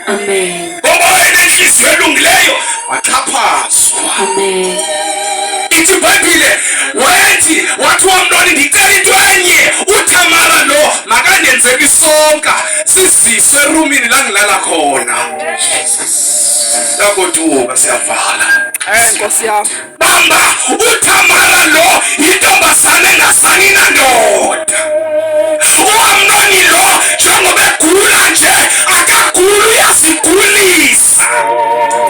Amen. Ngoba wayenenhliziyo elungileyo waxhaphazwa. Amen. Ithi iBhayibhile wayethi wathi uAmnoni ndicela into enye uTamara lo makandenzele isonka siziswe erumini la ngilala khona. Lagoduka siyavala. Eh Nkosi yami. Bamba uTamara lo yintombazane engazani nandoda. UAmnoni lo njengoba egula nje akaguli uyazigulisa.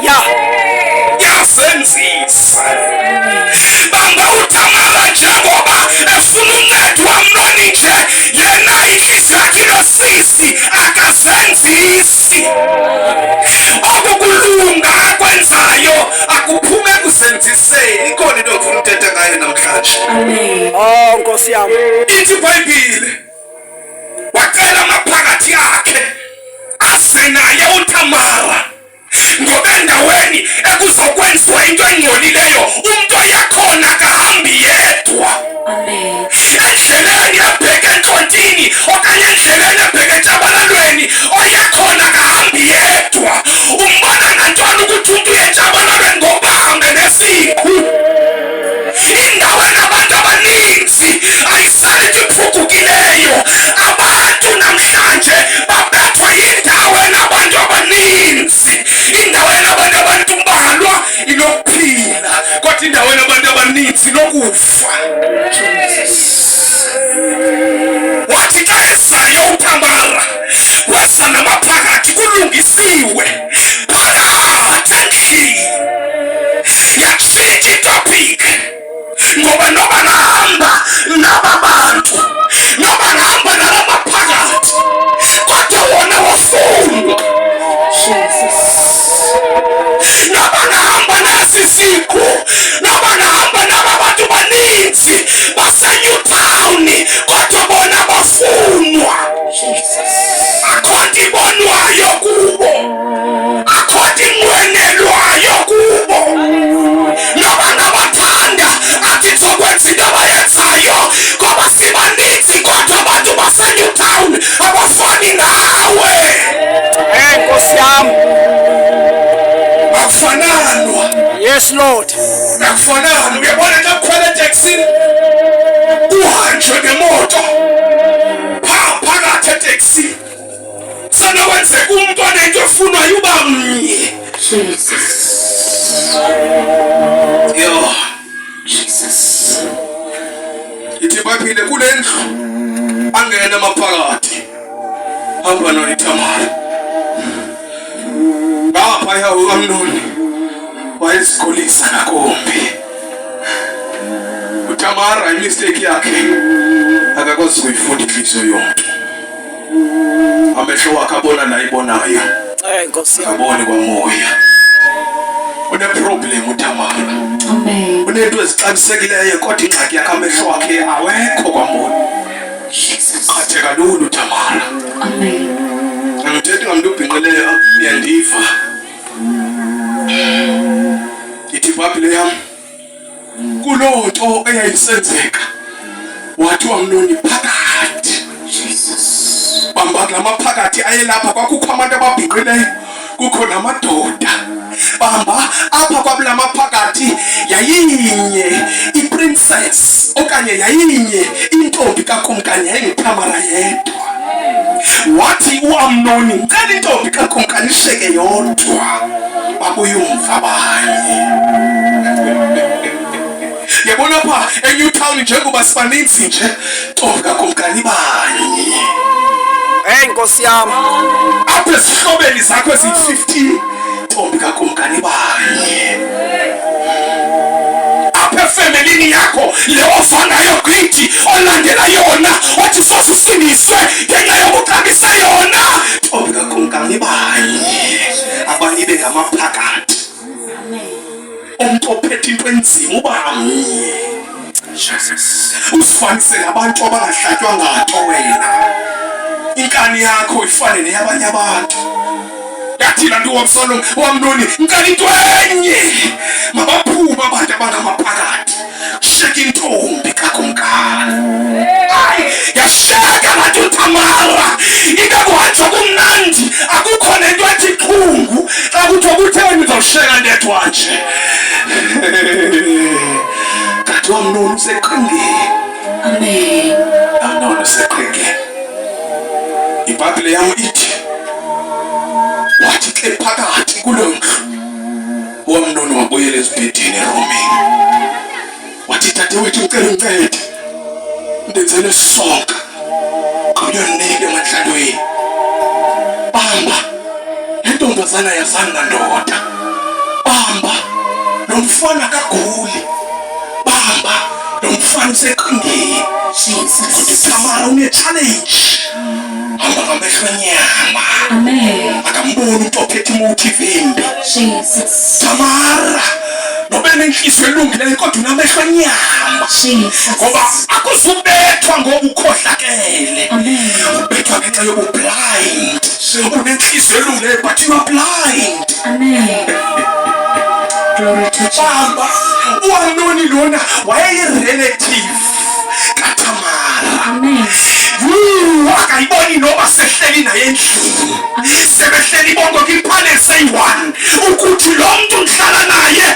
Ya. Uyazenzisa. Bamba uTamara njengoba efuna uncedo uAmnoni nje yena inhliziyo yakhe inosisi akazenzisi. Oku kulunga akwenzayo akuphume ekuzenziseni. Ikhona into engifuna ukuthetha ngayo namhlanje. Amen. Oh Nkosi yami. Ithi iBhayibhile wacela amaphakathi akhe aze naye uTamara ngoba endaweni ekuzokwenziwa into engcolileyo umuntu oyakhona akahambi yedwa. Amen. Endleleni ebheke entlontini okanye endleleni ebheke entshabalalweni oyakhona akahambi yedwa. Umbona ngantoni ukuthi umuntu uye entshabalalweni? Ngokuba ahambe nesiqu. Indawo enabantu abaninzi ayisali into iphucukileyo. Abantu namhlanje babethwa yindawo enabantu abaninzi. Indawo enabantu abantu mbalwa inokuphila, kodwa indawo enabantu abaninzi inokufa. Wathi xa ezayo uTamara weza namaphakathi kulungisiwe phakathi endlini. Yatshintsha itopic ngoba noba ngahamba naba bantu noba ngahamba nala maphakathi kodwa wona wafunwa. Jesus. Noba ngahamba nasi siqu noba ngahamba naba bantu baninzi baseNew Town kodwa bona bafunwa. Jesus. Akho nto ibonwayo kubo, akho nto inqwenelwayo kubo. Noba ngabathanda athi sokwenza into abayenzayo ngoba sibaninzi, kodwa abantu baseNew Town abafani nawe. Eh Nkosi yami. Akufananwa. Yes Lord. Akufanani. Uyabona xa kukhwela eteksini kuhanjwe ngemoto pha phakathi eteksini senokwenzeka umntu onento efunwayo uba mnye. Jesus. Yho. Jesus. Ithi iBhayibhile kule ndlu angena amaphakathi hamba noItamara. Ngaphaya uAmnoni wayezigulisa ngakumbi. uTamara imistake yakhe akakwazi kuyifunda inhliziyo yomntu. Amehlo wakhe abona la ibonayo. Eh Nkosi yami. Akaboni kwamoya. Uneproblem uTamara. Amen. Unento ezixabisekileyo kodwa ingxaki yakhe amehlo akhe awekho kwamoya. Jesus. Qhatheka lula uTamara. Amen. Angithethi ngamntu obhinqileyo, uyandiva. Ithi iBhayibhile yam kuloo nto eyayisenzeka wathi uAmnoni phakathi. Jesus. Bamba kula maphakathi ayelapha kwakukho abantu ababhinqileyo kukho namadoda. Bamba apha kwabula maphakathi yayinye iprincess okanye yayinye intombi kakumkani yayinguTamara yedwa. Wathi uAmnoni ngicela intombi kakumkani isheke yodwa babuye umva abanye. Yabona pha eNew Town njengoba sibaninzi nje ntombi kakumkani banye. Eh Nkosi yami. Apha ezihlobeni zakho eziyi-15 ntombi kakumkani banye. Apha efemelini yakho le ova ngayo gqithi olandela yona othi soze usindiswe ngenxa yokuxabisa yona ntombi kakumkani banye. Abanye bengamaphakathi. Umntu ophethe into enzima uba mnye. Jesus. Uzifanise nabantu abangahlatywa ngato wena. Inkani yakho ifane neyabanye abantu. Yathi laa nto uAbsalom uAmnoni ngicela into enye mabaphume abantu abangamaphakathi sheka intombi kakumkani. Hayi yasheka laa nto uTamara ibe kuhanjwa kumnandi akukho nento ethi qhu. Useqhingeni. Amen. Amnoni useqhingeni. Ibhayibhile yam ithi wathi ke phakathi kuloo ndlu uAmnoni wabuyela ezibhedini erumini. Wathi dadewethu ngicela ungincede ndenzele isonka uyonike emandlalweni. Bamba le ntombazana yazani nandoda. Bamba lo mfana kaguli. Bamba lo mfana useqhingeni. Jesus. Tamara une-challenge. Hamba ngamehlo enyama. Amen. Akamboni umuntu ophethe imotive embi. Jesus. Tamara nobe nenhliziyo elungileyo kodwa unamehlo enyama. Jesus. Ngoba akuzubethwa ngoba ukhohlakele. Amen. Ubethwa ngenxa yobu-blind. Unenhliziyo elungileyo but you are blind. Amen. Glory to Jesus. Bamba uAmnoni lona wayeyi-relative kaTamara. Amen. Yuu, akayiboni noba sehleli naye endlini sebehleli bonke kwipanel seyi-one ukuthi lo mntu ndihlala naye.